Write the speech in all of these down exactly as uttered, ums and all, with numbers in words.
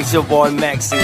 It's your boy Maxi.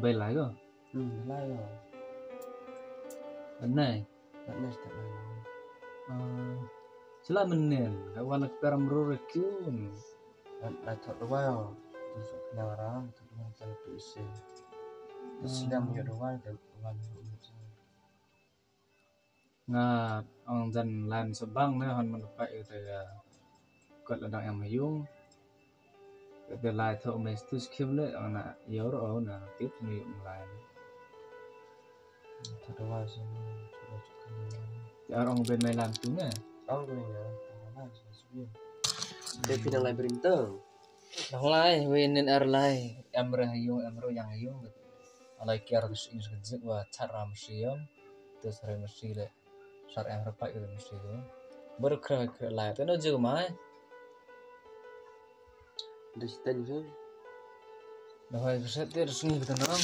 Bai lai ko? Hmm, lai ko. Anai. Anai step lai. Ah, sila menen, ka wan ka peram ru re kyun. Lai thot dawai. Tu sok nyara, tu sok nyara tu isi. Tu sila mu ya dawai, tu wan. Nga ong jan lai sa bang ne hon man pa yu te ka kot la dang em ha yung. Ka te lai tho me stu skim le ong na yor o na tip me yung lai. Tho da wa sa na, tho da chuk ka na. Te ar ong ben mai lam tu ne. Ong ben ya, tho da wa sa skim. Te phi nang lai brim tang. Nang lai, wi nin ar lai, em re ha yung, em re yang ha yung. Alai kiar tu sing sa zik wa chat ram siam. Tu sare mesti le. Sar em rapai ka mesti tu. Baru kre kre lai. Te no jik mai. Distance tu. Dah hai keset te resmi kita nang.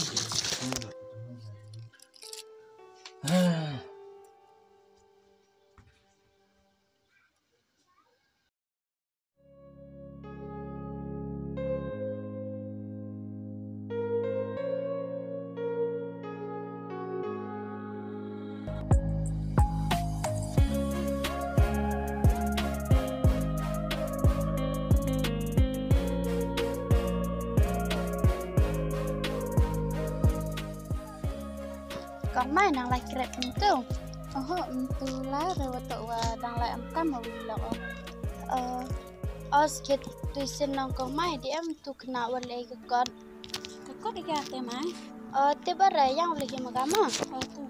Kong Mai nang lai krep ntu. Oho, ntu lai re wa to wa dang lai am kam wa wi lok. Eh, os kit tu sin nang Kong Mai di em tu kena wa le ka kot. Ka kot i ka te Mai. Eh, te ba re yang le hi ma ka ma. Oh, tu.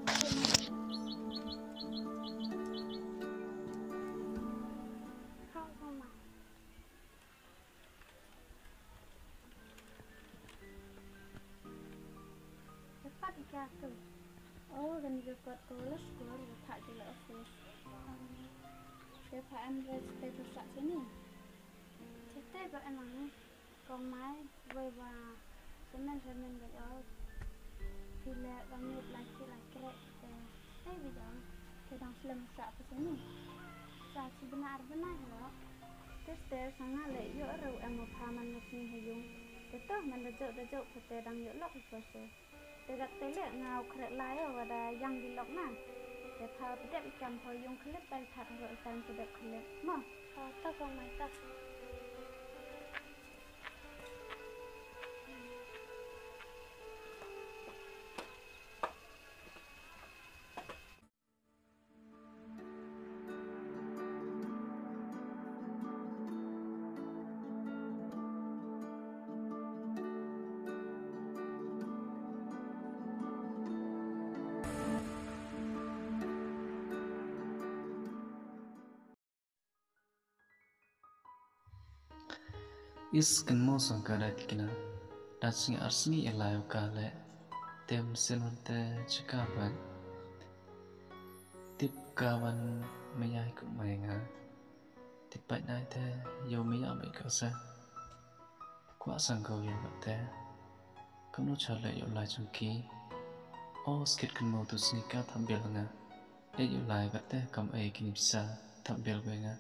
Te pat i ka tu. Oh, kani ka kot ko la skur, ka thak ki la office. Te pa em re te tu sa chini. Te te ba em ang. Kong Mai, wei wa, semen semen ba yo. Phi le ba ngut lai ki lai krek. Te, te bi jam, te dang slem sa pa sini. Sa chi bna ar bna hi lo. Te ste sa nga le yo ro em pha man na sini ha yung. Te to man da jo da jo pa te dang yo lok pa se. Te dak te le nga u khrek lai o wa da yang di lok na. Te pha pa dep i kam pha yung khlep bai pha ro i kam pa dep khlep. Mo. Ha, ta Kong Mai ta. Is kan mo song ka dat kina. Dat sngi ar sngi e lai u ka le. Tem sen wan te chika pa. Tip ka wan me yai ku mai nga. Tip pat nai te yo me ya mai ka sa. Kwah sang ko yo ka te. Kamno cha le yo lai chung ki. O skit kan mo tu sngi ka thap bil nga. E yo lai ka te kam e kini sa thap bil ko nga.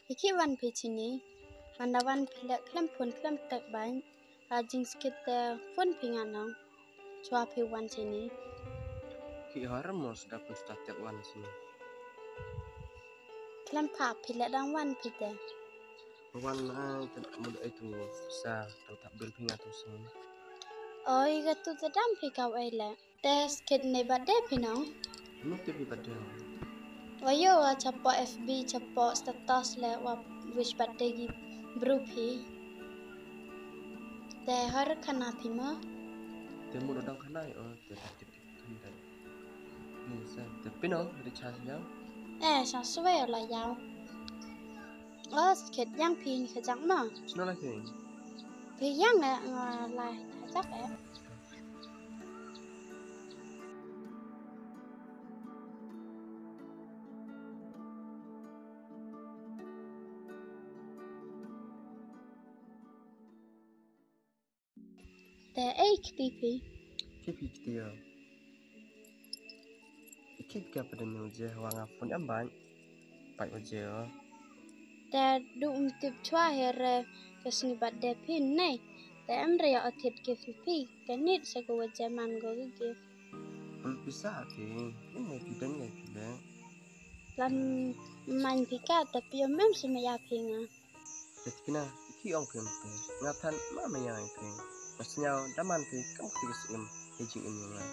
Iki wan phi chini, man da wan phi le khlem phone khlem tek bai, a jingskit te phone phi nga nong, chwa phi wan chini. Ki har mos da phone sta tek wan chini. Khlem pha phi le dang wan phi te. O Wan ai, te mut ai tu sa, tu thap bil phi nga tu sa. Oi, ka tu te dam phi kaw ai le. Te skit ne birthday phi nong? Mut te phi birthday. Wa yo wa chapoh F B, chapoh status le wa wish birthday ki bru phi. Te har khana phi mo? Te mut dang khana o, te te te te. Ni sa, te phi nong, ri cha yang. Eh, sa swe la yang. O, skit yang phi ni ka jang mo? Sno la phi. Phi yang eh, nga la ka jak eh. Te ei kti phi? Kti phi kti ya. Kti ka pa den je wa nga phone em bai. Pai o je o. Te du um tip chwa he re ka sngi birthday phi nei. Te em re ya o thied gift phi. Te nit sa ko wa je man ko ki gift. Ul pisa phi. Ni nei phi den nei phi le. Lam man phi ka te phi om em sa maya phi nga. Te phi na, ki ong phi em phi. Nga than ma maya phi. Nga sñiaw da man phi kam kti ka sñiaw. He jingim yong nga.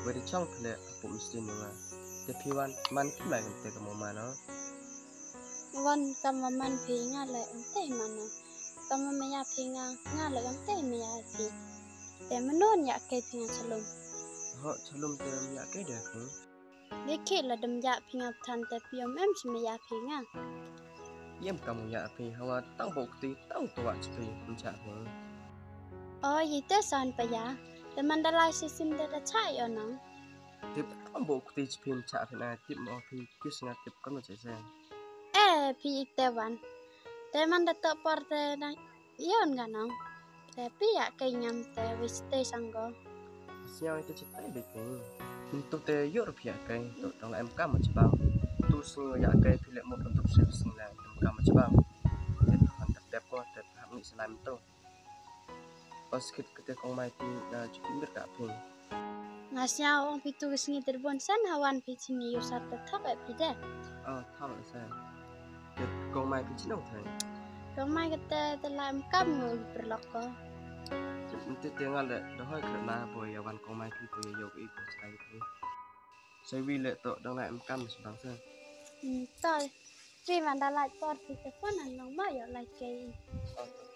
Wei da chong phi le hapoh mynsiem yong nga. Te phi wan man ki lai kamte ka mo man o. Wan kam wa man phi nga le kamte man o. Kam wa maya phi nga, nga le kamte maya phi. Te mano ya kai phi nga chalum? Ho chalum te ya kai de phi. Ye khit la dem ya phi nga than te phi om em sa maya phi nga. Yem kam ya phi hawa tang bo kti tang to wa chi phi em cha phi. O, ye te san pa ya. Te man da lai si sim da da cha yo nong. Tip kam bo kti chi phi em cha phi na, tip mo phi kis nga tip kam cha se. Eh, phi ik te wan. Te man da to por te da yon ga nong. Te phi ya kai ngam te wis te sang ko. Sñiaw te chi tai be kai. Min to te yor phi ya kai to dang la em kam chi bang. Tu sñiaw ya kai phi le mo to se sñiaw la em kam chi bang. Te man da tep ko te hap ni sa lai min to. Pas kit kate kong mai phi nga chukit mir ka phi. Nga sñiaw ong phi tu ka sngi te bon san hawan phi chini yu sar te thok e phi de. Ah, thok e sa. Kit kong mai phi chinong thai. Kong mai kate te la em kam ngo yu perlok ko. Nte te nga le da hoi kre la bo ya wan kong mai phi ko ya yo i ko chai phi. Sa wi le to dang la em kam sa bang sa. Hmm, to. Chi man da lai por phi te phone an nong ma yo lai ke. Ah, to.